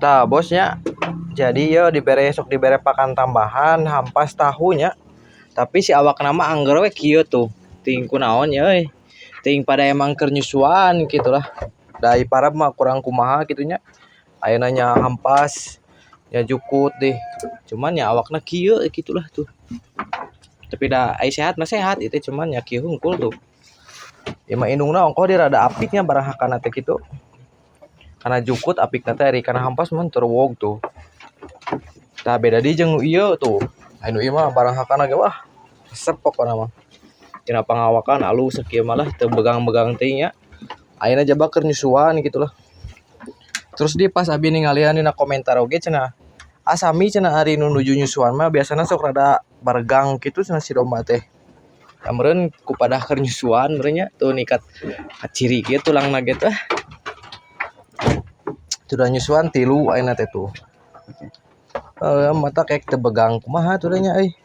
Tah, bosnya, jadi yo dibere, sok dibere pakan tambahan hampas tahunya, tapi si awakna mah angger we kieu tuh. Ting kunaon ya euy, ting pada emang keur nyusuan gitu lah. Da parab mah kurang kumaha kitu nya. Ayeuna nya hampas ya jukut deh, cuman ya awakna kieu gitulah tuh. Tapi da ai sehat mah sehat itu, cuman ya kieu hungkul tuh. Ya mah indungna ongkoh di rada apiknya barang hakana teh kitu. Karena jukut apikna teh, ari kana hampas mah terwog tuh. Tah, beda di jeung nu ieu tuh. Anu ieu mah barang hakana ge wah resep pokona mah. Tina pangawakan alus sakieu mah lah, teu begang-begang teuing nya. Ayeuna jaba keur nyusuan gitu lah. Terus di pas abi ningalian dina komentar oge cenah, ah, sami cenah, ari nu nuju nyusuan mah biasana sok rada baregang kitu cenah si domba teh. Ya meureun ku padah keur nyusuan meureun nya tuh, nikat kaciri kieu tulangna ge teh. Sudah nyusuan tilu ayeuna teh tuh. Mata kayak teu begang kumaha tuh nya euy.